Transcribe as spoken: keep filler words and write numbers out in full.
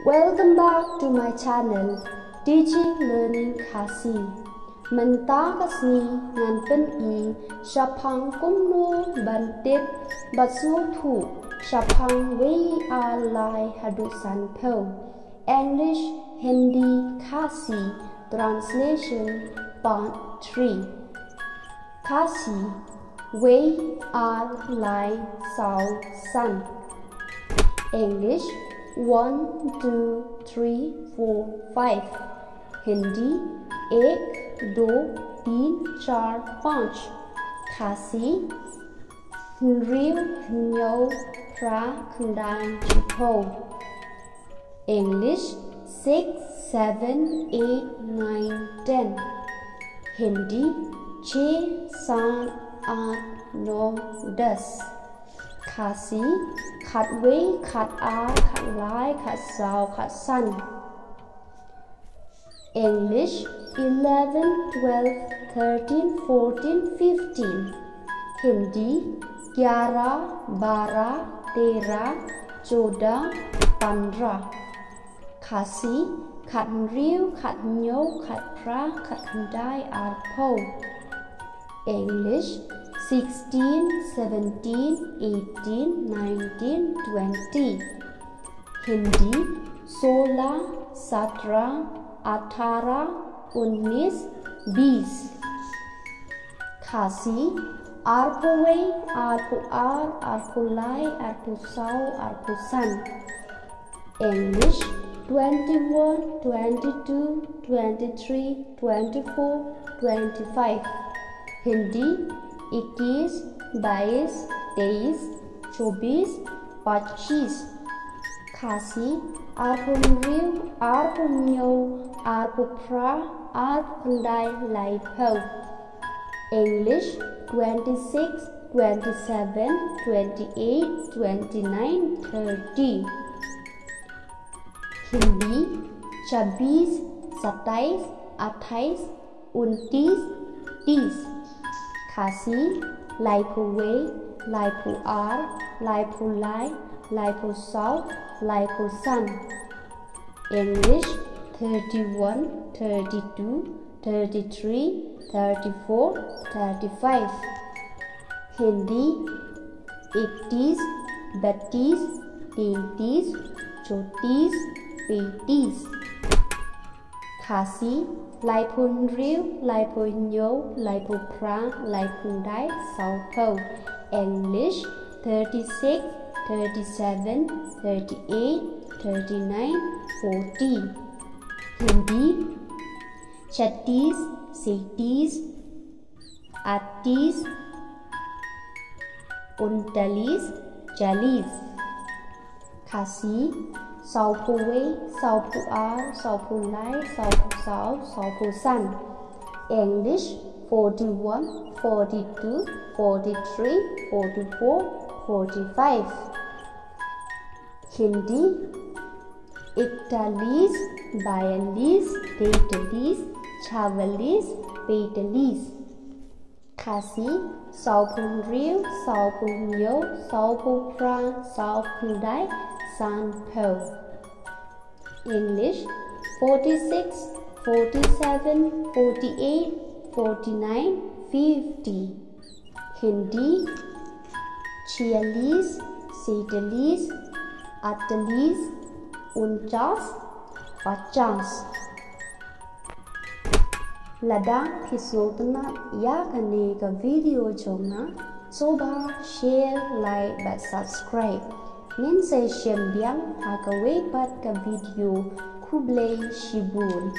Welcome back to my channel, Teaching Learning Khasi. Mynta ka sngi ngan pyni shaphang kumno ban tip bad sngewthuh shaphang wei ar lai haduh san phew. English, Hindi, Khasi, translation, part three. Khasi, wei ar lai saw san. English, one, two, three, four, five. Hindi, ek, do, teen, char, panch. Khasi, hynriew, hynñiew, phra, khyndai, shiphew. English, six, seven, eight, nine, ten. Hindi, chhe, saat, aath, no, das. Khasi, khatwei, khatar, khatlai, khatsaw, khatsan. English, eleven, twelve, thirteen, fourteen, fifteen. Hindi, ग्यारह, बारह, तेरह, चौदह, पन्द्रह. Khasi, khathynriew, khathynñiew, khatphra, khatkhyndai, arphew. English, sixteen, seventeen, eighteen, nineteen, twenty. Hindi, सोलह, सत्रह, अठारह, उन्नीस, बीस. Khasi, arphew wei, arphew ar, arphew lai, arphew saw, arphew san. English, twenty-one, twenty-two, twenty-three, twenty-four, twenty-five. Hindi, इक्कीस, बाईस, तेईस, चौबीस, पच्चीस. Khasi, arphew hynriew, arphew hynñiew, arphew phra, arphew khyndai, laiphew. English, twenty-six, twenty-seven, twenty-eight, twenty-nine, thirty. Hindi, छब्बीस, सत्ताईस, अट्ठाईस, उनतीस, तीस. Khasi, laiphew wei, laiphew ar, laiphew lai, laiphew saw, laiphew san. English, thirty-one, thirty-two, thirty-three, thirty-four, thirty-five. Hindi, इकतीस, बत्तीस, तैंतीस, चौंतीस, पैंतीस. Khasi, laiphew hynriew, laiphew hynñiew, laiphew phra, laiphew khyndai, sawphew. English, thirty-six, thirty-seven, thirty-eight, thirty-nine, forty. Hindi, छत्तीस, सैंतीस, अड़तीस, उनतालीस, चालीस. Khasi, sawphew wei, sawphew ar, sawphew lai, sawphew saw, sawphew san. English, forty-one, forty-two, forty-three, forty-four, forty-five. Hindi, इकतालीस, बयालीस, तैंतालीस, चवालीस, पैंतालीस. Khasi, sawphew hynriew, sawphew hynñiew, sawphew phra, sawphew khyndai, sanphew. English, forty-six, forty-seven, forty-eight, forty-nine, fifty. Hindi, छियालीस, सैंतालीस, अड़तालीस, उनचास, पचास. Lada phi sngewtynnat ïa kane ka video jong nga, sngewbha share, like bad subscribe. Ngin sa ïashem biang ha kawei pat ka video. Khublei shibun.